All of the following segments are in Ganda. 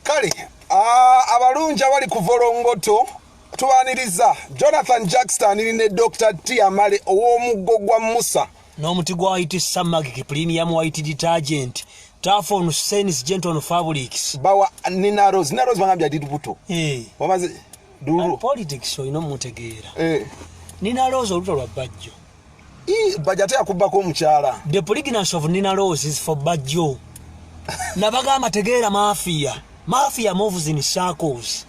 Kale abalungi abali ku Volongoto, tubaniriza. Jonathan Jackson ne Dr T Amale ow'omuggo gwa Musa. N'omuti gwa White Samagik Premium White Detergent, tough on stains, gentle on fabrics. Bawa Nina Rose. Nina Rose bagambye adi lubuto. Eh. Wamaze dulu. Politics olina omutegeera. Eh. Nina Rose olubuto lwa Bajjo. Ii, Bajjo ate yakubbako omukyala. The pregnancy of Nina Rose is for Bajjo. Nabagamba tegeera mafia. Mafia moves in circles.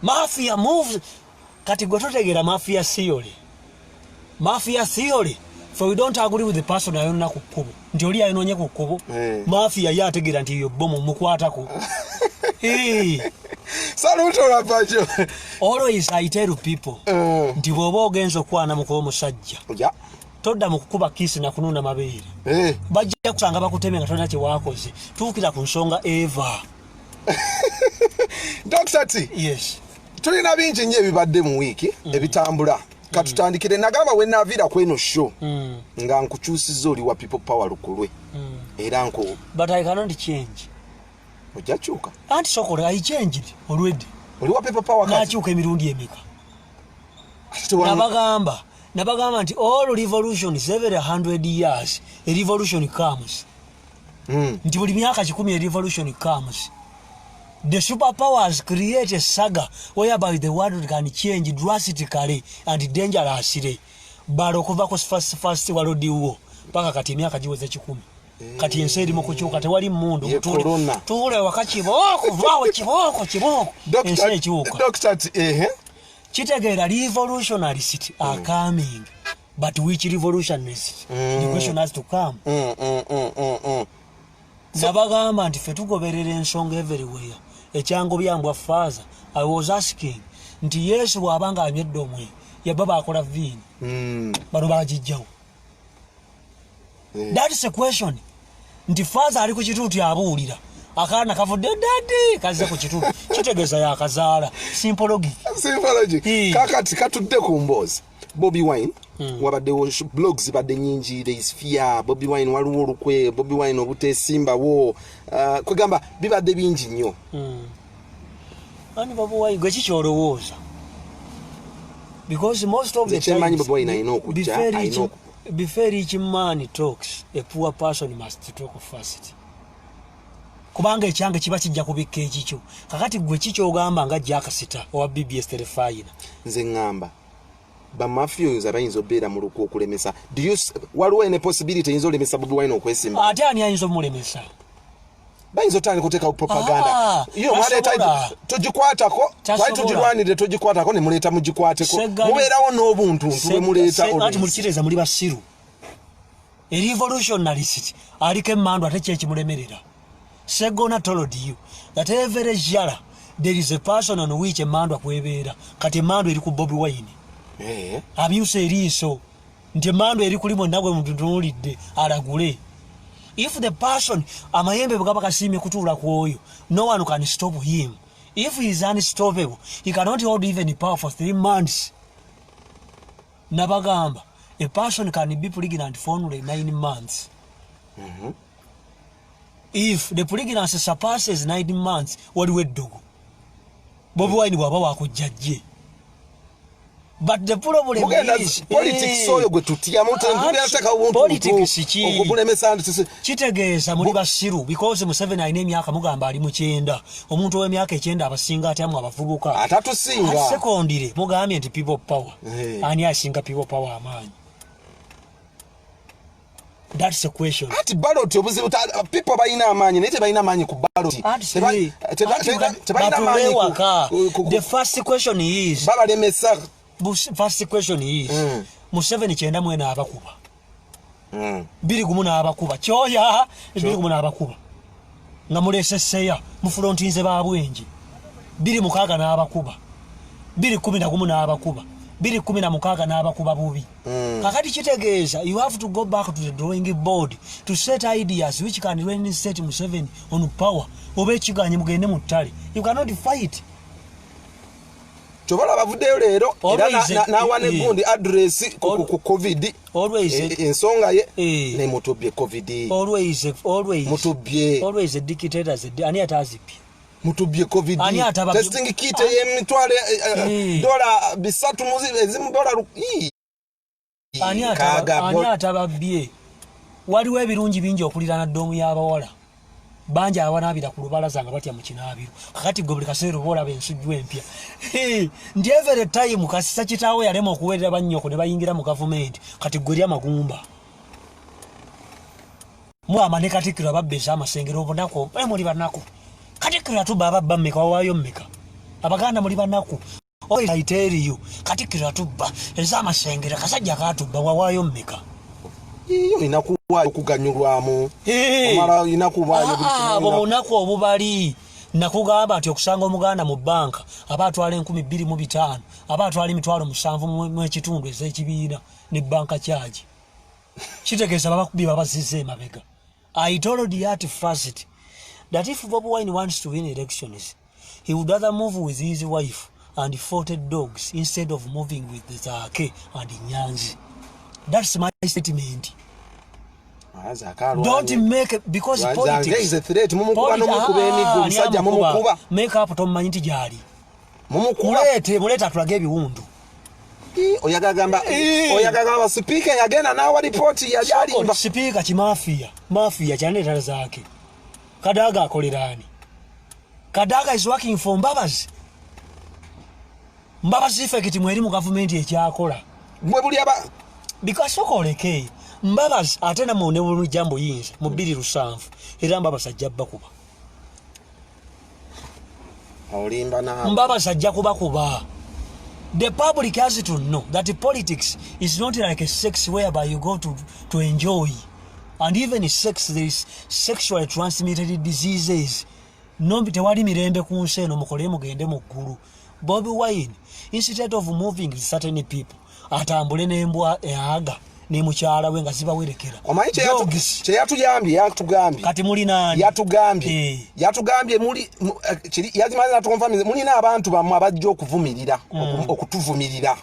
Mafia moves. Kati gwe totegeera mafia theory. Mafia theory. For we don't agree with the person ayonna ku kkubo. Nti oli ayononye ku kkubo. Eh. Mafia ye ategeera nti eyo bomu mukwatako. Eh. Salute olwa Bajjo. Always I tell people nti bw'oba ogenza okwana muka omusajja, todda mu kukuba kiss na kununa mabeere. Bajja kusanga bakutemye nga tolina kye waakoze. Tuukira ku nsonga eva. Dr T. Yes. Tulina bingi nnyo ebibadde mu wiiki ebitambula. Katutandikire, nagamba we naaviira ku eno show nga nkukyusiza oli wa People Power lukulwe. Era nku But I cannot change. Ojja kyuka. Anti sokola, I changed already. Oli wa People Power kati. Nakyuka emirundi emeka? Nabagamba nti all revolutions, every 100 years a revolution comes. Nti buli myaka 100 a revolution comes. The superpowers create a saga whereby the world can change drastically and dangerously. Balo okuva ku first world war paka kati emyaka giweze 100. Kati ensi eri mu kukyuka, tewali mmundu. Ye corona. Tuule waka kibooko, vaawo kibooko, kibooko. Ensi ekyuka. Dr. T, ehe. Kitegeera revolutionarist are coming, but which revolutionist? The question has to come. Nabagamba nti ffe tugoberera ensonga everywhere. Ekyangu byambwa father, I was asking nti Yesu bw'aba nga anywedde omwenge, yaba bakola viini, bano bagijjawo? That is a question. Nti father ali ku kituuti abuulira, akaana kavudde, "Daddy," kazze ku kituuti, kitegeeza yakazaala. Simple logic. Simple logic. Kakati katudde ku mboozi Bobi Wine. Wabaddewo blogs zibadde nyingi. There is fear Bobi Wine, waliwo olukwe Bobi Wine obuteesimbawo. Kwegamba bibadde bingi nnyo. Ani Bobi Wine gwe kikyolowooza? Because most of the Nze kyemmanyi, times, Bobi Wine alina okujja, alina before rich man talks, a poor person must talk first, kubanga ekyange kiba kijja kubikka ekikyo. Kakati gwe kikyogamba nga Jakasita owa BBS Terefayina? Nze ŋŋamba bamafia bayinza obeera mu lukwe okulemesa. Waliwo ene possibility eyinza olemesa Bobi Wine okwesimba? Ate ani ayinza omulemesa? Bayinza otandika okuteekawo propaganda. Ah, Yo mwaleeta tasobola. togikwatako, twali Tasobola. tugirwanire, togikwatako, ne muleeta mugikwateko. Mubeerawo n'obuntuntu bwe muleeta Anti always. Mulikiteeza muli basiru. Revolutionalist aliko emmandu, ate kyekimulemerera. Segona told you that every jala there is a person on which emmandu akwebeera. Kati emmandu eri ku Bobi Wine. Amyusa eriiso nti emmandu eri kuli mwenna gwe mututunuulidde alagule. If the person amayembe bwe gaba kasiimye kutuula ku oyo, no one can stop him. If he is unstoppable, he cannot hold even power for 3 months. Nabagamba a person can be pregnant for only 9 months. If the pregnancy surpasses 9 months, waliwo eddogo. Bobi Wine bw'aba wakujja jje, but the problem Mugenda is politics oyo gwe tutyamu. Anti, politics ki? Okubulemesa nti Kitegeeza muli basiru, because Museveni alina emyaka, mugamba ali mu 90. Omuntu ow'emyaka 90 abasinga atyamu abavubuka? Atatusinga. Secondly, mugambye nti People Power. Ani asinga People Power amaanyi? That's a question. Ati ballot obuzibu people balina amaanyi, naye tebalina amaanyi ku ballot. Anti anti Tebalina batule amaanyi waka. The first question is babalemesa. First question is Museveni 94 abakuba, 21 n'abakuba, kyoya 21 n'abakuba nga mulese seya mufulontinze babwenje, 26 n'abakuba, 211 n'abakuba, 216 n'abakuba bubi. Kakati kitegeeza you have to go back to the drawing board to set ideas which can reinstate Museveni on power, oba ekiganye mugende mu ttale. You cannot fight. Kyobola bavuddeyo leero era n'awa negundi address ku COVID, ensonga ye ne mutubye COVID. Mutubye ani atazibye? Mutubye COVID testing kit ey'emitwalo $300 ezimu dola. Ani atababbye? Waliwo ebirungi bingi okuliraana ddoomu y'abawala bangi abanaabira ku lubalaza nga batya mu kinaabiro. Kakati gwe buli kaseera oba olaba ensujju empya nti every time kasisa kitaawe yalema okuweerera bannyoko ne bayingira mu gavumenti. Kati gwe eri amagumba mugamba ne Katikkiro ababba ez'amasengero. Obunaku, muli banaku. Katikkiro atubba, ababba mmeka? Wawaayo mmeka? Abaganda muli banaku. I tell you, Katikkiro atubba ez'amasengero, kasajja katubba, wawaayo mmeka? Olina kuwaayo okuganyulwamu, omala olina kuwaayo. Abo bunaku obubali. Nakugamba nti okusanga Omuganda mu banka aba atwala 2500, aba atwala 75,000 ez'ekibiina ne banka kyagi, kitegeeza babakubye, babazizza emabega. I told you at first that if Bobi Wine wants to win elections, he would rather move with his wife and 40 dogs instead of moving with Zaake and Nyanzi. That's my statement. Don't make, because politics mumukuba nomukuba emiggo, omusajja mumukuba. Make up, tomumanyi nti gyali. Muleete, muleete atulage ebiwundu. Oyagagamba sipiika yagenda n'awa ripooti yali alimba. Sipiika kimafiya, mafiya kyaneetala Zaake. Kadaga akoleraani? Kadaga is working for Mbabazi. Mbabazi effect mweri mu gavumenti ekyakola. Mwe buli aba Because soka oleke Mbabazi, ate namwe ne bulujja mbuyinza mu 2007 era Mbabazi ajja bakuba. Olimba naawe. Mbabazi ajja kubakuba. The public has to know that politics is not like a sex whereby you go to enjoy. And even in sex, there is sexually transmitted diseases. No, tewali mirembe ku nsi eno. Mukole mugende mu ggulu. Bobi Wine, instead of moving with certain people, atambule n'embwa eaga ne mukyala we nga zibawerekera. Omanyi Dogs. Kyeyatugambye, yatugambye. Kati muli nani? Yatugambye. Yatugambye muli yazimaze natukonfamize mulina abantu bammwe abajja okuvumirira, okutuvumirira,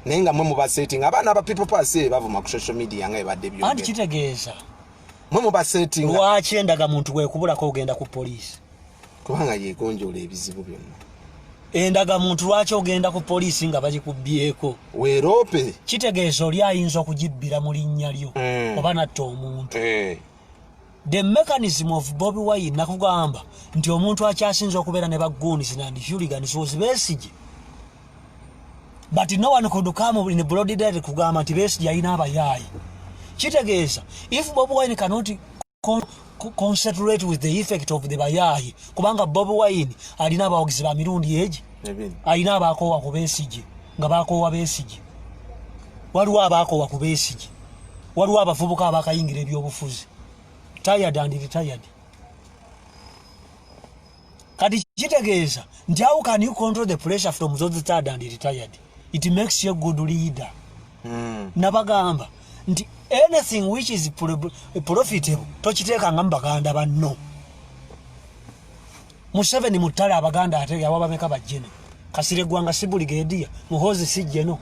naye nga mwe mubasetinga. Abaana aba People Power bavuma ku social media nga ebadde Anti byogera. Kitegeeza Mwe mubasetinga. Lwaki endaga muntu bwekubulako ogenda ku poliisi? Kubanga yegonjoola ebizibu byonna. Endaga muntu lwaki ogenda ku poliisi nga bagikubbyeko? Weeroope. Kitegeeza oli ayinza okugibbira mu linnya lyo oba natta omuntu. The mechanism of Bobi Wine, nakugamba nti omuntu akyasinza okubeera ne bagoons and hooligans was Besigye, but no one could come in broad day kugamba nti Besigye alina abayaayi. Kitegeeza if Bobi Wine cannot concentrate with the effect of the bayaayi, kubanga Bobi Wine alina abawagizi ba mirundi egi. Ebiri. Alina abakoowa ku Besigye, nga bakoowa Besigye. Waliwo abakoowa ku Besigye, waliwo abavubuka abakayingira ebyobufuzi, tired and retired. Kati kitegeeza nti how can you control the pressure from those tired and retired? It makes you a good leader. Nabagamba nti anything which is profitable tokiteekanga mu baganda banno. Museveni muttale abaganda ate yawa bameka bajjene? Kasire Gwanga si brigadier? Muhozi si general?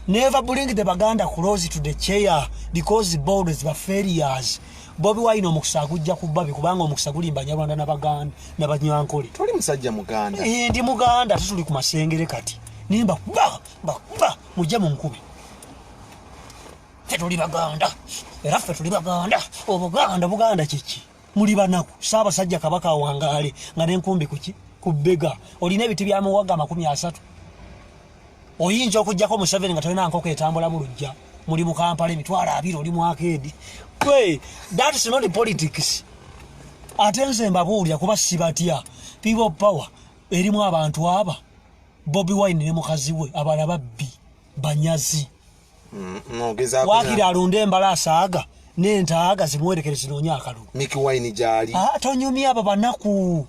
Never bring the Baganda close to the chair because both were failures. Bobi Wine omukisa agujja ku babi, kubanga omukisa gulimba Banyarwanda n'Abaganda n'Abanyankole. Toli musajja Muganda. Eh, ndi Muganda, tutuli ku masengere kati. Nimba ba ba ba mujje mu nkube. Ffe tuli Baganda. Era ffe tuli Baganda. Obuganda, Buganda kiki? Muli banaku. Ssaabasajja Kabaka awangaale nga n'enkumbi kuki? Ku bbega. Olina ebiti bya muwaga 30. Oyinza okuggyako Museveni nga tolina nkoko etambula mu luggya. Muli mu Kampala 20,000, oli mu arcade. Gwe, that's not politics. Ate nze mbabuulira kuba sibatya. People Power erimu abantu aba Bobi Wine ne mukazi we, abalala babbi, banyazi. Ogezaako. Waakiri alunde embalaasi aga n'entaaga zimuwerekere zinoonye akalulu. Miki Wine gyali. Ah, tonyumya abo banaku.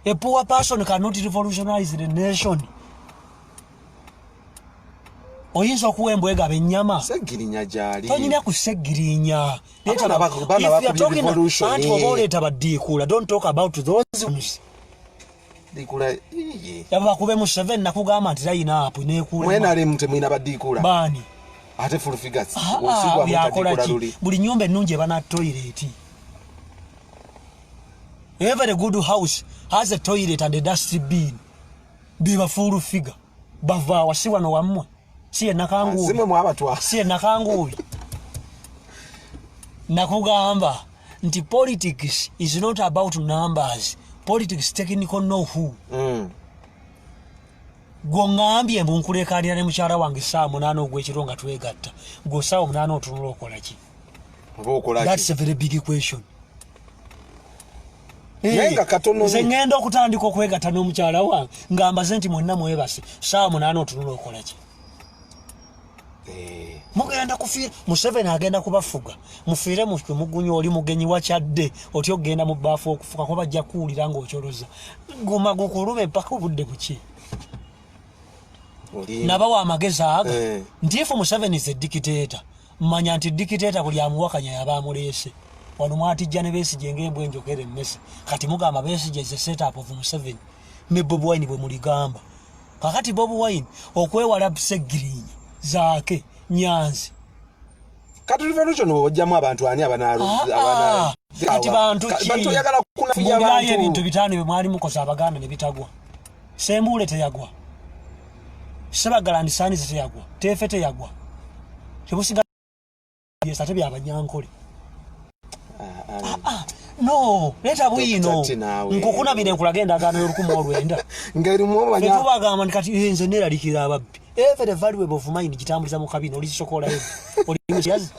A poor person cannot revolutionize the nation. Oyinza okuwa embwa egaba ennyama. Segirinya gyali. Tonyumya ku Segirinya. Abaana baana bakubye revolution. Anti oba oleeta baddiikuula, don't talk about those ones. Dikula iye. Yaba bakube Museveni nakugamba nti line up nekuula. Mwena le mute mwina badikula. Bani. Ate full figures. Ah, Osigwa byakola mutadikula ki? luli. Buli nyumba ennungi eba na toilet. Every good house has a toilet and a dustbin. Biba full figure. Bava wasi wano wammwe. Si ye Nakanguubi. Simwe mwabatwa. Si ye Nakanguubi. Nakugamba nti politics is not about numbers. Politics technical know who. Gwe ŋŋambye mbu nkuleekaanira ne mukyala wange essaawa 8 ogw'ekiro nga twegatta. Gwe essaawa 8 otunula okola ki? Oba okola ki? That's a very big question. Naye nga katono Nze nnyo. ŋŋenda okutandika okwegatta n'omukyala wange nga mbaze nti mwenna mwebase ssaawa 8 otunula okola ki? Mugenda kufiira, Museveni agenda kubafuga, mufiire mugunya oli mugenyi wakyadde otya okugenda mu bbaafu okufuka kuba bajja kuwulira ng'okyoloza. Guma gukulube mpaka obudde buki. Nabawa amagezi aga nti if Museveni is a dictator, manya nti dictator buli amuwakanya yaba amuleese. Wano mwatijja ne Besigye ng'embwa enjogera emmese. Kati mugamba Besigye is a setup of Museveni ne Bobi Wine bwe muligamba. Kakati Bobi Wine okwewala Ssegirinya, Zaake, Nyanzi. Kati revolution bw'ojjamu abantu ani abana Kati bantu ki? Bantu oyagala kunafuya Mbuulirayo abantu. ebintu 5 bye mwali mukoze Abaganda ne bitagwa. Sembuule teyagwa. Sebagala and Sons teyagwa. Teefe teyagwa. Tebusiga yes, ate byabanyankole. No, leeta bwino. Dr. T naawe. Nkukunamire nkulaga endagaano y'olukumi olwenda. Ng'erimu obanya- Ffe tubagamba nti kati, nze neeralikira ababbi. Every valuable of mine gitambuliza mu kabina, oli kisokolayo. Oli musiyazi.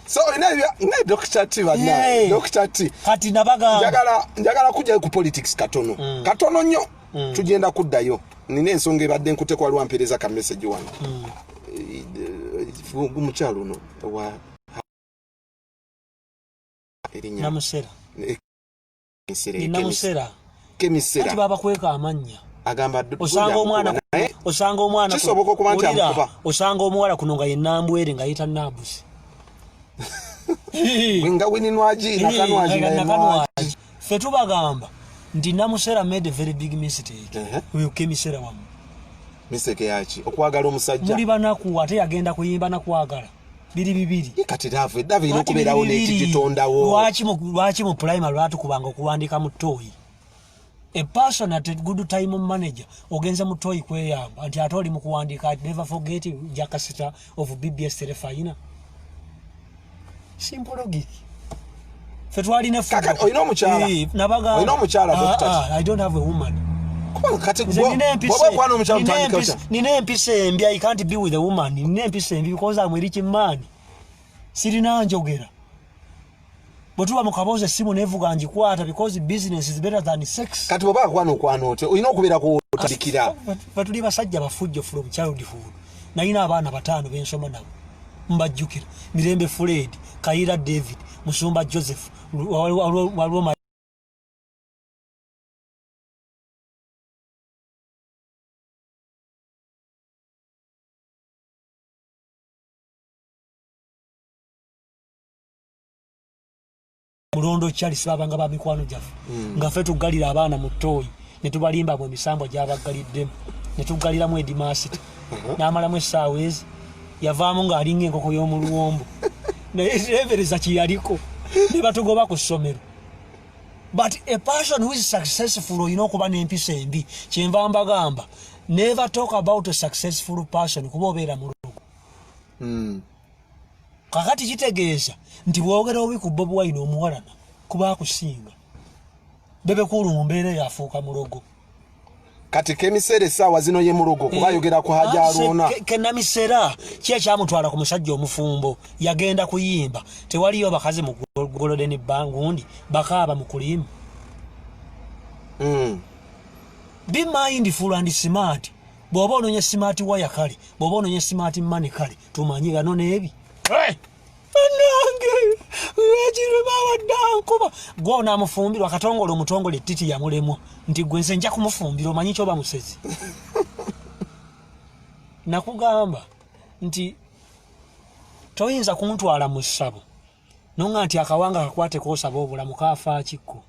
So, olina naye Dr. T banna, Hey. Dr. T. Kati nabagamba. Njagala kujjayo ku politics katono. Katono nnyo. Tugenda kuddayo. Nina ensonga ebadde nkutte waliwo ampeereza ka message wano. Omukyalo ono wa erinnya. Namusera. Kemisera. Ni Namusera. Kemisera. Kati babakweka amannya. Agamba Osanga omwana amukuba, naye osanga omwana kisoboka okuba nti Wulira, amukuba. osanga omuwala kuno nga ye Nambwere nga yita Nabusi. Nga Winnie Nwagi, Nakanwagi, Nga naye Nakanwagi. Nwagi. Ffe tubagamba nti Namusera made a very big mistake. Oyo Kemisera wammwe. Mistake yaki? Okwagala omusajja. Muli banaku ate yagenda kuyimba na kwagala. Biri bibiri. Ye kati love, love erina Lwaki okubeerawo biri bibiri? n'ekigitondawo. Lwaki mu primary lwatukubanga okuwandiika mu ttooyi? A person at a good time manager ogenze mu ttooyi kweyamba nti ate oli mu kuwandiika never forget Jakasita of BBS Terefayina. Simple logic. Ffe twalina effuga. Kaka, olina omukyala? Nabagamba. Olina omukyala, Doctor? I don't have a woman. Kubanga kati Nze nina empisa bw'oba okwana omukyala nina otandika empisa otya? Nina empisa embi, I can't be with a woman. Nina empisa embi because I'm a rich man. Sirina njogera. Bwe tuba mu kaboozi essimu neevuga ngikwata because business is better than sex. Kati bw'oba akwana okwana otya? Olina okubeera ku otandikira. Ffe tuli basajja bafujjo from childhood. Nalina abaana 5 bensoma nabo. Mbajjukira. Mirembe Fred, Kayira David, Musumba Joseph, waliwo Mulondo Charles babanga ba mikwano gyaffe. Nga ffe tuggalira abaana mu ttooyi ne tubalimba mu emisambo gy'abaggaliddemu ne tuggaliramu edimasita. N'amalamu essaawa ezi yavaamu ng'alinga enkoko y'omu luwombo. Naye teebereza kye yaliko ne batugoba ku ssomero. But a person who is successful olina okuba n'empisa embi. Kyenva mbagamba never talk about a successful person kuba obeera mulogo. Kakati kitegeeza nti bw'ogera obi ku Bobi Wine omuwalana kuba akusinga. Bebe Cool mu mbeera eyo afuuka mulogo. Kati Kemisera essaawa zino ye mulogo kuba ayogera ku Haji Haruna. Kenamisera ki ekyamutwala ku musajja omufumbo? Yagenda kuyimba. Tewaliyo bakazi mu Golden Bangundi bakaaba mu kulimu. Be mindful and smart. Bw'oba onoonya smart wire kale, bw'oba onoonya smart money kale, tumanye gano n'ebi. Hey! Bannange, ekirwe bawadde ankuba. Gwe onaamufumbirwa akatongole omutongole ettiti yamulemwa nti gwe nze nja kumufumbira omanyi ky'oba musezi. Nakugamba nti toyinza kuntwala mu ssabo nonga nti akawanga kakwate k'osaba obulamu kaafa kikko.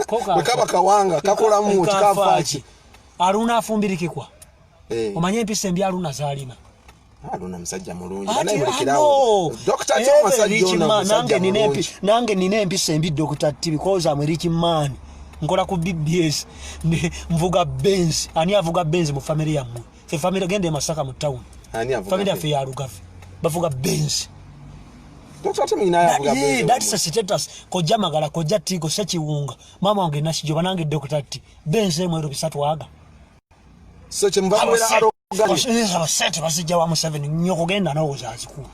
Bwe kaba kawanga kakolamu kikafaaki. Aluna afumbirikikwa. Omanye empisa embi Aluna zaalina. Aluna musajja mulungi. Banaye mulekerawo. Dr. T omusajja ono musajja mulungi. Nange nina empisa embi Dr. T because I'm a rich man. Nkola ku BBS. Nvuga Benz. Ani avuga Benz mu family yammwe? Fe family gende Masaka mu town. Ani avuga? Family yaffe ya Lugave. Bavuga Benz. Dr. T mwina avuga Benz. That's a status. Kojja Magala, Kojja Tigo, Sekiwunga. Mama wange Nashijoba nange Dr. T. Benz emweru bisatu aga. So kyemuva mubeera arrogant. Abasente bazijja wa Museveni nnyo kugenda nowooza azikuwa.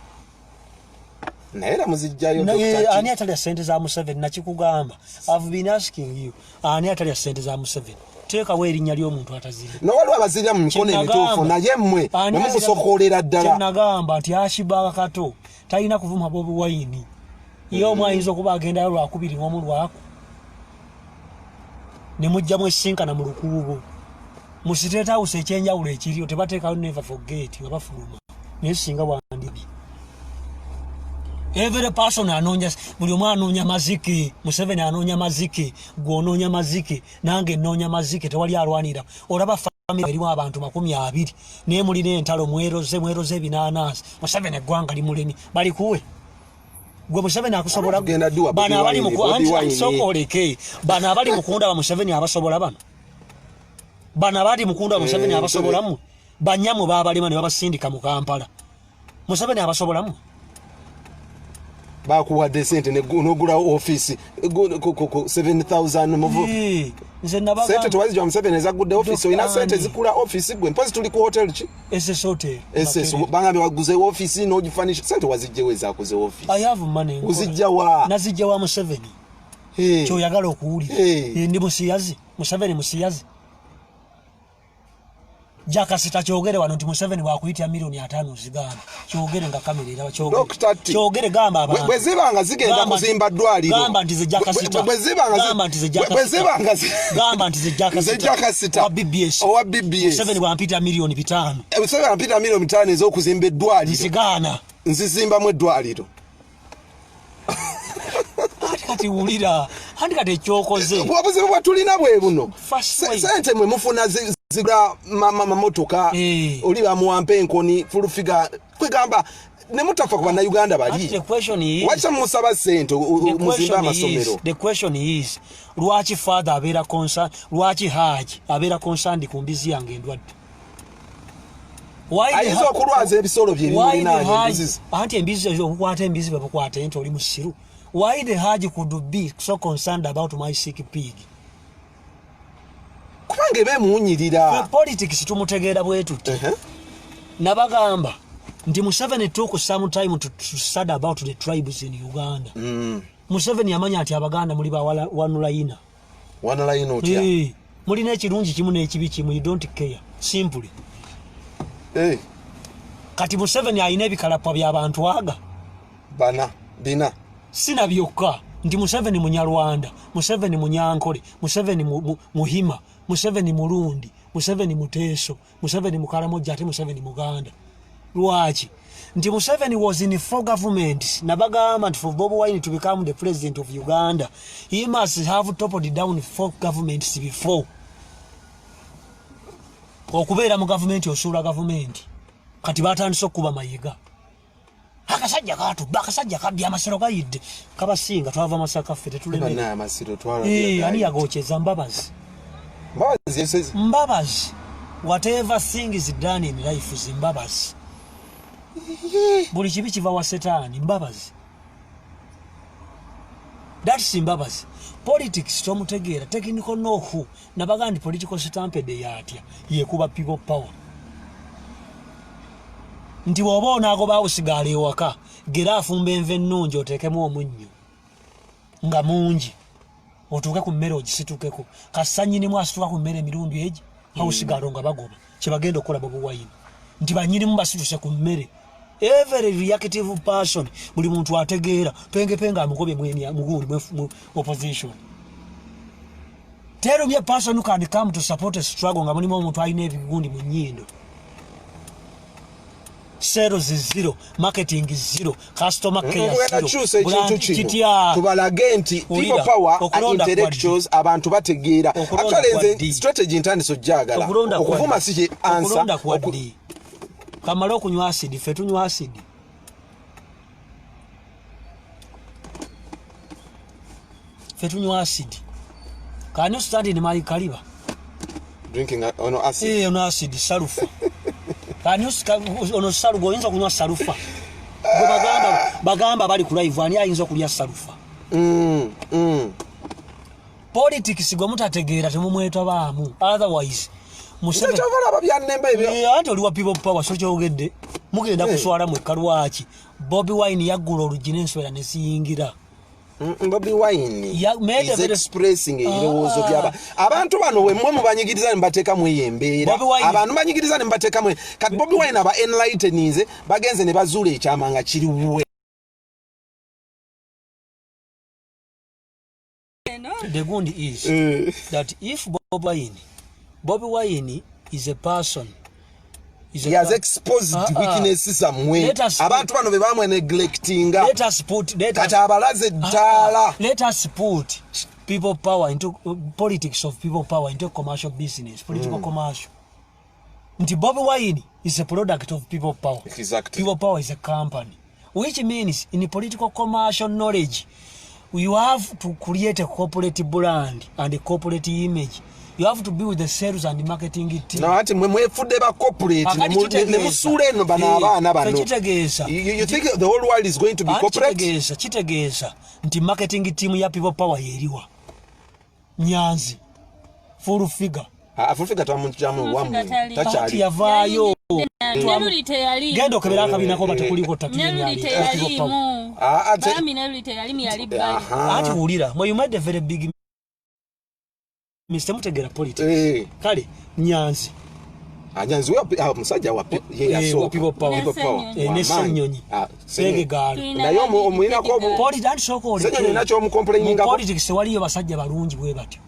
Naye era muzijjayo Dr. T. Ani atalya ssente za Museveni nakikugamba. I've been asking you. Ani atalya ssente za Museveni? Teekawo erinnya ly'omuntu atazirya. No waliwo abazirya mu mikono emituufu naye mmwe ne mumusokoolera ddala. Kye nagamba nti Ashibaka Kato talina kuvuma Bobi Wine. Ye omu ayinza okuba agendayo lwakubiri ng'omu lwaku. Ne mujja mwesinkana mu lukuubo. Mu State House ekyenjawulo ekiriyo tebateekawo never forget nga bafuluma. Naye singa wandibye. Every person anoonya, buli omu anoonya mazike. Museveni anoonya mazike, gwe onoonya mazike, nange nnoonya mazike, tewali alwanira. Olaba family erimu abantu 20 naye mulina entalo, mweroze, mweroze ebinaanansi. Museveni eggwanga limulemi, balikuwe. Gwe Museveni akusobola. Tugenda dduwa Bano abali mu Bobi Wine. Sooka oleke. Bano abali mu kundaba Museveni abasobola bano. Bano abali mu kundaba Museveni abasobola mmwe. Banyammwe baabalema ne babasindika mu Kampala. Museveni abasobola mmwe. Bakuwadde sente n'ogulawo ofiisi ku 7,000 muvu. Nze nabaga Sente tewazijja Museveni ezaggudde ofiisi, olina sente zikula ofiisi gwe. Mpozi tuli ku hotel ki? SS Hotel. SS, bangambye waguze ofiisi n'ogifanisha. Sente wazijjewo ezakuze ofiisi. I have money. Ozijja wa? Nazijja wa Museveni. Ky'oyagala okuwulira. Ndi musiyazi. Museveni musiyazi. Jakasita kyogere wano nti Museveni bw'akuyitira 5 millioni zigamba. Kyogere nga kamera eraba kyogere. Dr. T. Kyogere gamba abantu. Bwe ziba nga zigenda kuzimba ddwaliro. Gamba nti ze Jakasita. Bwe ziba nga Gamba nti ze Jakasita. Bwe ziba nga Gamba nti ze Jakasita. Ze Jakasita. Owa BBS. Owa BBS. Museveni bw'ampita 5 millioni. Museveni ampita 5 millioni ez'okuzimba eddwaliro. Nzigaana. Nzizimbamu eddwaliro. Anti kati wulira. Anti kati ekyokoze. Obuzibu bwe tulina bwe buno. First way. Sente mwe mufuna zigula mamotoka. Oli bamuwampa enkoni, full figure. Kwegamba ne mutafa ku bannayuganda bali. The question is, Lwaki musaba sente muzimbe amasomero? The question is, lwaki father abeera concerned, lwaki Haji abeera concerned ku mbizi yange endwadde? Ayinza okulwaza ebisolo bye bimulinaanye embizi. Anti embizi okukwata embizi bwe bukwata ente oli musiru. Why the Haji could be so concerned about my sick pig? Kubanga eba emuwunyirira. Politics tumutegeera bwe tuti. Nabagamba nti Museveni took some time to study about the tribes in Uganda. Museveni yamanya nti Abaganda muli ba one liner. One line otya? Mulina ekirungi kimu n'ekibi kimu, you don't care simply. Kati Museveni alina ebikalapwa by'abantu aga bana bina sina byokka nti Museveni Munyarwanda, Museveni Munyankole, Museveni Muhima, Museveni Murundi, Museveni Muteeso, Museveni Mukaramoja, ate Museveni Muganda. Lwaki? Nti Museveni was in four governments. Nabagamba nti for Bobi Wine to become the president of Uganda, he must have toppled down four governments before. Okubeera mu gavumenti osuula gavumenti. Kati batandise okukuba Mayiga. Akasajja katubba, akasajja kabbye, amasiro gayidde. Kabasinga twava Masaka ffe tetulemera. Bana amasiro twala. Ani yagokyeza? Mbabazi. Mbabazi yesezi. Mbabazi. Whatever thing is done in life is Mbabazi. Buli kibi kiva wa Setaani, Mbabazi. That's Mbabazi. Politics tomutegeera, technical know-how. Nabaga nti political stampede yatya yekuba people power. Nti bw'oba onaagoba osigala ewaka, gera afumba enva ennungi oteekemu omunnyo nga mungi, otuuke ku mmere ogisitukeko. Kassa nnyinimu asituka ku mmere emirundi egi hawusigalo nga bagoba. Kyebagenda okukola Bobi Wine nti bannyinimu basituse ku mmere. Every reactive person, buli muntu ategeera pengepenge amugobye mugundi mu opposition. Tell me a person who can come to support a struggle nga mulimu omuntu alina ebigundi mu nnyindo. Sales zero, marketing zero, customer care Tugenda zero. kyusa ekintu Brand kino, kitya? Tubalage nti people Wulira, power are okulonda kwa intellectuals, abantu bategeera. Okulonda Actually, kwa nze ddi? strategy ntandise ojjagala. Okulonda kwa Okuvuma ddi? si kye answer. Okulonda kwa ddi? Kamale okunywa acid, ffe tunywa acid. Ffe tunywa acid. Can you stand in my kaliba? Drinking ono acid. Eh, ono acid, sulfur. Can you ono salugo, oyinza okunywa sulfur? Gwe bagamba bali ku live, ani ayinza okulya sulfur? Politics gwe mutategeera temumwetabaamu, otherwise Museveni Kyovalaba byannemba ebyo. Eh, anti oli wa people power, so kyogedde mugenda kuswala mwekka. Lwaki Bobi Wine yaggula oluggi n'enswera ne ziyingira? Bobi Wine Made is a very- expressing ebirowoozo Ah. byaba abantu bano. Wemmwe mubanyigiriza ne mubateekamu eyo embeera. Bobi Wine- Abantu banyigiriza ne mubateekamu. Kati Bobi Wine aba enlighteninze, bagenze ne bazuula ekyama nga kiri wuwe. The good is that if Bobi Wine is a person is a He has exposed Ah, ah. weaknesses zammwe. Abantu bano be bamwe neglectinga. Let us put let us Kati abalaze eddaala. Ah, let us put people power into politics of people power into commercial business, political commercial. Nti Bobi Wine is a product of people power. People power is a company, which means in political commercial knowledge you have to create a corporate brand and a corporate image. You have to be with the sales and marketing team. No, ati mwe mwefudde ba corporate Akati ne musuula eno bano abaana bano. Kitegeeza You think the whole world is going to be Anti corporate? Kitegeeza nti marketing team ya people power yeriwa? Nyanzi, full figure. Ah, full figure twamugyamu Full wammwe. figure tali. Anti Takyali. yavaayo. Neruli teyali. Genda okebera akabinako oba tekuliko tatu. Neruli teyalimu. Ah, Bambi Neruli teyalimu, yali bbali. Anti wulira, mwe you made a very big mistake, mutegeera politics. Kale Nyanzi. Ah, Nyanzi ah, musajja wa ye Eh, yasooka. wa people power. People power. Ne Eh, ne Wamaanyi. Ssenyonyi. Ah, Ssenyonyi. Pege gaalo. Tulina Naye omulinako Anti sooka oleke. Ssenyonyi olina ky'omucomplainingako? Mu politics tewaliyo basajja balungi bwe batyo.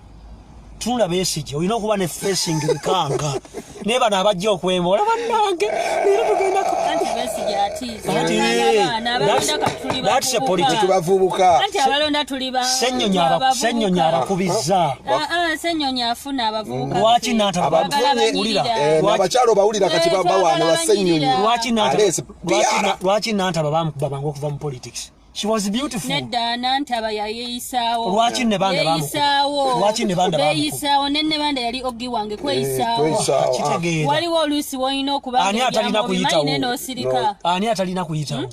Tunula Besigye, olina okuba ne facing bikanga, naye bano abajja okwemoola, bannange, leero tugendako. Anti Besigye atiisa. Anti, Abaana abalonda kati tuli that's a bavubuka. politics. Tubavubuka. Anti abalonda tuli Ssenyonyi Ssenyonyi abakubizza. Ah, ah, Ssenyonyi afuna abavubuka. Lwaki Nantaba Twagala Abavunye- banyirira. Eh, n'abakyala obawulira kati Eh, babawaana twagala ba Ssenyonyi. banyirira. Lwaki Aleese piara. Lwaki Nantaba bamukuba bangu okuva mu politics? She was beautiful. Nedda, Nantaba yayeyisaawo. Lwaki Nebanda bamukuba? Yeeyisaawo. Lwaki Nebanda bamukuba? Beeyisaawo, ne Nebanda yali ogi wange kweyisaawo. Kweyisaawo. Kitegeera. Waliwo oluusi wolina okuba Ani atalina kuyitawo? naye n'osirika. Ani atalina kuyitawo?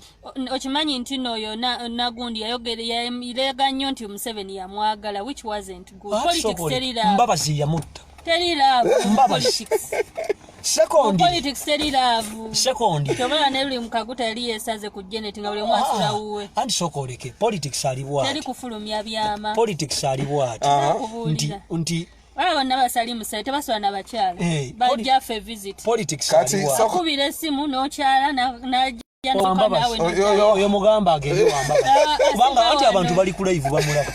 Okimanyi nti nooyo nagundi yayogera, yalega nnyo nti Museveni yamwagala, which wasn't good. Ah, Politics sooka oleke. teri love. Mbabazi yamutta. Teri love mu Mbabazi. politics. Mu Second. politics teri love. Second. Kyobala ne luli mukaguta yali yeesaze ku Janet nga buli omu asula wuwe. Anti sooka oleke, politics ali Teri bwati. kufulumya byama. Politics ali bwati nti Kubuulira. nti Baba bonna basali musayi tebasobola na bakyala. Eh, Bajja ffe visit. Politics Kati ali bwati. Okubira esimu n'okyala n'ajja Wambabazi. naawe. Oyo mugamba agende Wambabazi. Ah, ah, Kubanga siba anti abantu wano. bali ku live bamulaba.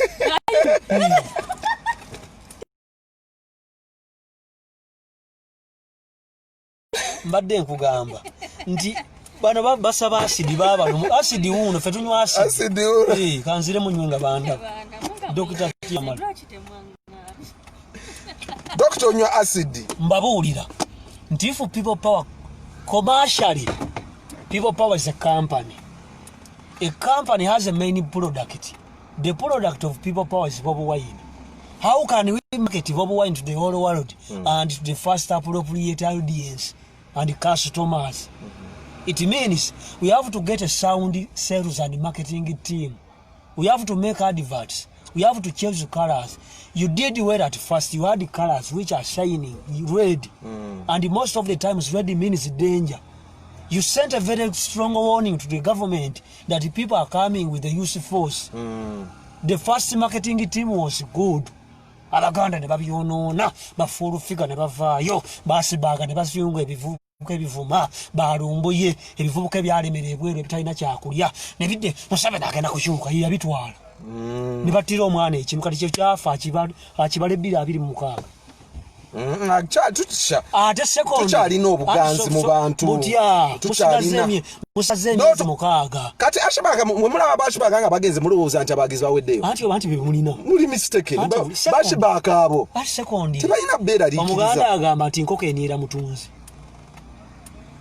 Mbadde nkugamba nti bano basaba asidi, baabano asidi wuuno, ffe tunywa asidi. Asidi wuuno. Eh, kanzire munywe nga bandaba. Dr. Tiamala. Lwaki temwaŋŋaana? Dokita, onywa acid? Mbabuulira nti if people power commercially, people power is a company. A company has a main product. The product of people power is Bobi Wine. How can we market Bobi Wine to the whole world and to the first appropriate audience and customers? It means we have to get a sound sales and marketing team. We have to make adverts. We have to change the colors. You did well at first. You had colors which are shining red. And most of the times red means danger. You sent a very strong warning to the government that the people are coming with the use force. The first marketing team was good. Abaganda ne babyonoona, bafull figure ne bavaayo, basibaaga ne baziyunga ebivubuka ebivuma balumbuye, ebivubuka ebyalemera ebweru ebitalina kyakulya ne bidde. Museveni agenda kukyuka, ye yabitwala ne battira omwana ekintu. Kati kyo kyafa akibala 2026. Ate second, Tukyalina obuganzi mu bantu. Butya? Tukyalina. Musigaze emyezi 6. Kati Ashburg, mwe mulaba Ashburg nga bagenze, mulowooza nti abagizi baweddeyo. Anti oba nti bebulina. Muli mistaken. Anti second. Ashburg abo Ati second, tebalina beeraliikiriza. Omuganda agamba nti enkoko eniira mutunzi.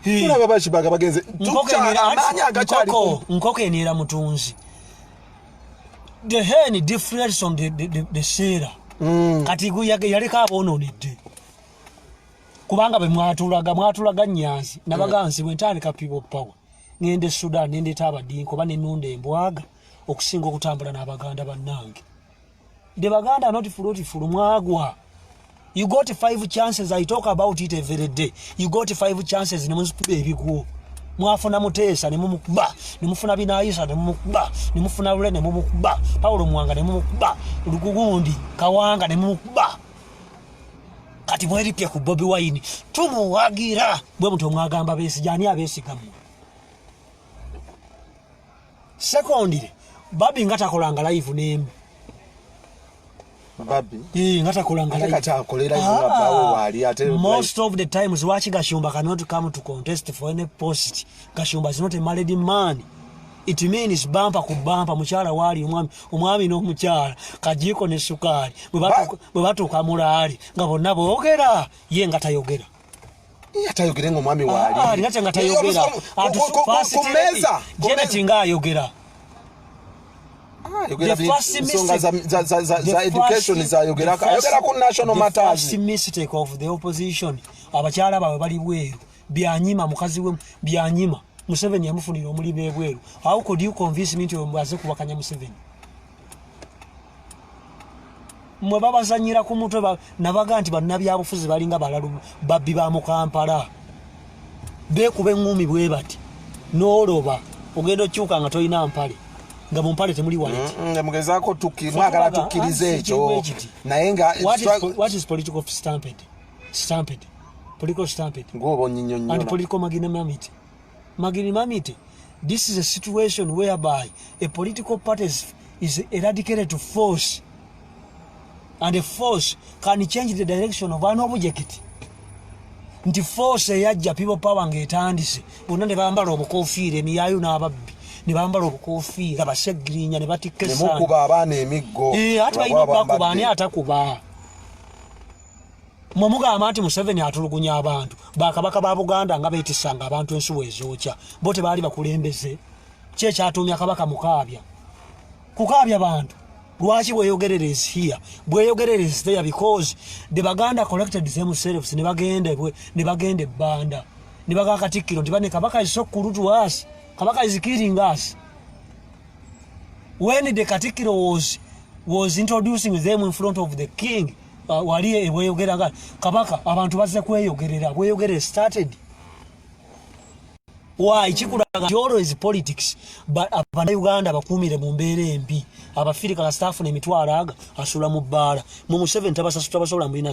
Mulaba Ashburg bagenze, Nkoko eniira- amaanyi agakyali Nkoko eniira mutunzi. The hen difference on the seller. Kati yaleka aboononedde, kubanga bwe mwatulaga Nyanzi nabaga nsi bwe ntandika People Power, ngenda e Sudan, nendeeta abadinka oba nenunda embwaga okusinga okutambula n'Abaganda bannange. The Baganda are not fruitful. Mwagwa. You got five chances. I talk about it every day. You got five chances, ne muzikuba ebigwo. Mwafuna Muteesa ne mumukuba, ne mufuna Binayisa ne mumukuba, ne mufuna Lule ne mumukuba, Paulo Mwanga ne mumukuba, Lugugundi Kawanga ne mumukuba. Kati mweripye ku Bobi Wine, tumuwagira. Bwe muti omwagamba Besigye, ani abeesigammwe? Secondly, Babi nga takolanga live n'emu. Babi? Eh, nga takolanga Ate live. Kati akolera live nga bbaawe waali, ate Most of the times, lwaki Gashumba cannot come to contest for any post? Gashumba is not a married man. It means bampa ku bampa, mukyala waali, omwami n'omukyala, kajiiko ne sukaali, bwe batuuka mulaali nga bonna boogera, ye nga tayogera. Ye atayogere nga omwami waali? Ah, alina kye nga tayogera. Ku mmeeza, ku Janet mmeeza. Nga ayogera. Ah, ayogera The first ensonga za The education, zayogera, ayogera ku national the matters. first mistake of the opposition, abakyala baabwe bali bweru. Byanyima, mukazi we Byanyima, Museveni yamufunira omulimu ebweru. How could you convince me nti oyo aze kuwakanya Museveni? Mwe babazanyira ku mutwe. Nabaga nti bannabyabufuzi balinga balalu, babbi ba mu Kampala, beekuba eŋŋumi bwe bati n'oloba ogenda okyuka nga tolina mpale, nga mu mpale temuli wallet. Mugezaako mwagala tukkirize Anti ekyo kiri bwe kiti. Naye nga What is political stampede? Stampede. Political stampede. Ng'oba And onnyinyonnyola. political magnanimity. Magnanimity. This is a situation whereby a political party is eradicated to force. And a force can change the direction of an object. Nti force eyajja People Power ng'etandise, bonna ne bambala obukofiira, emiyaayu n'ababbi ne bambala obukofiira, basegirinya ne batikka Ne essaani. mukuba abaana emiggo. Eh, ate balina Lwaba okubakuba, ani bambadde. atakuba? Mwe mugamba nti Museveni atulugunya abantu. Bakabaka ba Buganda nga beetisanga abantu ensuwa ezookya, bo tebaali bakulembeze? Ki ekyatuumya kabaka mukaabya kukaabya bantu? Lwaki Bweyogerere is here, Bweyogerere is there? Because the Baganda collected themselves ne bagenda ebbanda ne bagamba Katikkiro nti bane, Kabaka is so cruel to us, Kabaka is killing us. When the Katikkiro was introducing them in front of the king, wali ebweyogera nga Kabaka, abantu bazze kweyogerera. Bweyogerere started. Why? Kikulaga nti always politics, but Abannayuganda bakuumire mu mbeera embi. Abafirika kasita afuna emitwalo aga asula mu bbaala. Mu Museveni tabasobola, mulina.